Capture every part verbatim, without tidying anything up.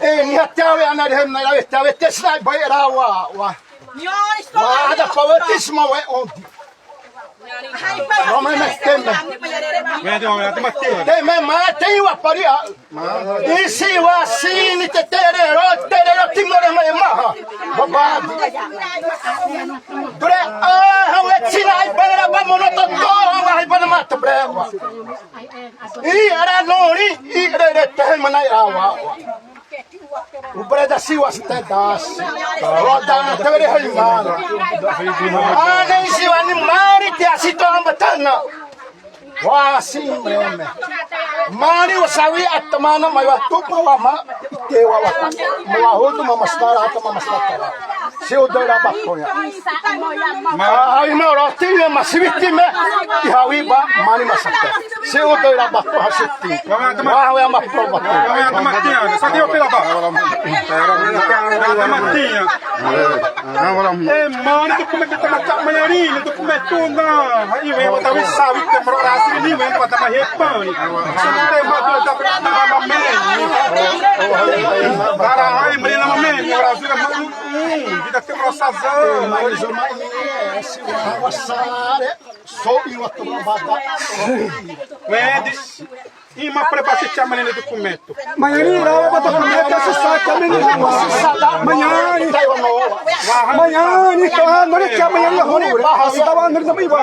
E niha te awe ãne hâimana, awe te awe te sina bâ 're wa wa. Wa da pa wa te sima we ondi. Roma me teme. Teme ma te wa pari a. Isi wa sini te tere ro, tere ro timore ma ma ha. Baba. Dure a ha we sina ai bâ 're ba mono to to wa ai bâ 're ma to bre wa. I ara nori, i re re te hâimana 're wa wa. Ubre da siwa ste das. Roda na te re hâimana. Ane siwa ni mari te asito ambatana. Wa si mreme. Mari wa sawi atamana mai wa tupa wa ma. Te wa wa. Mo wa hudu ma masdara ata ma masdara. Si u dora bakoya. Ma ai ma roti ma siviti me. Ihawi ba mani masaka. Si u dora bako hasiti. Wa wa ma proba. Wa wa ma tiya. Sa dio pela ba. Wa wa ma tiya. E mani dokumento tama tama yari, dokumento na. Iwe wa tawi sawi te mro rasi ni wen wa tama hepani. Sa te ma do da ma me. Bara ai mri na me. Rasi na ma. Vida te mro saza. Mani zoma. Wasare. So i wa tama baba. Medi. Ima prepara se chama nele dokumento. Mani ra ba dokumento se sa chama nele dokumento. Mani. Mani to ha nore chama nele ho. Sa wa nore da iwa.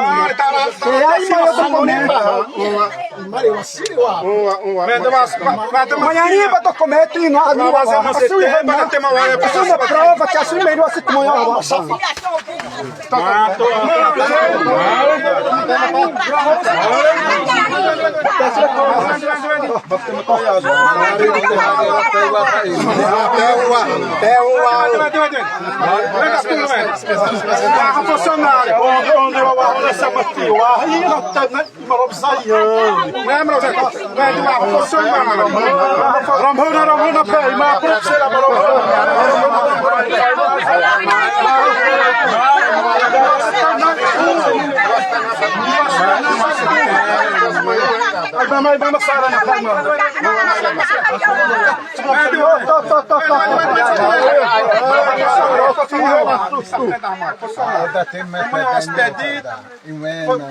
E ai ma ya dokumento. Mani ba dokumento no ani wa. Asui ha na. Asui na prova que asui me wa se tamo ya wa. Funcionário, onde, onde eu vou nessa maquiagem, não tá na. Mama, mama, Sara, na, mama.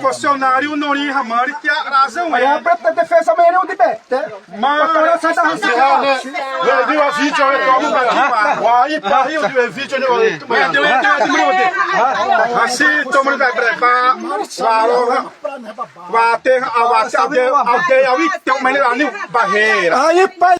Funcionário norĩ hã marĩ ti'a 'raza wẽ. Aya pra defesa, mas eu de bete. Mas, ora, sai da raça. Ele viu a vídeo, ele toma pra lá. Aí, pai, eu vi o vídeo, né? Mas eu, eu, eu, eu, eu, assim, toma pra, pra, pra, pra, Wa te, a wa te, a de, a de, a wi te, mas ele ali, barreira. Aí, pai.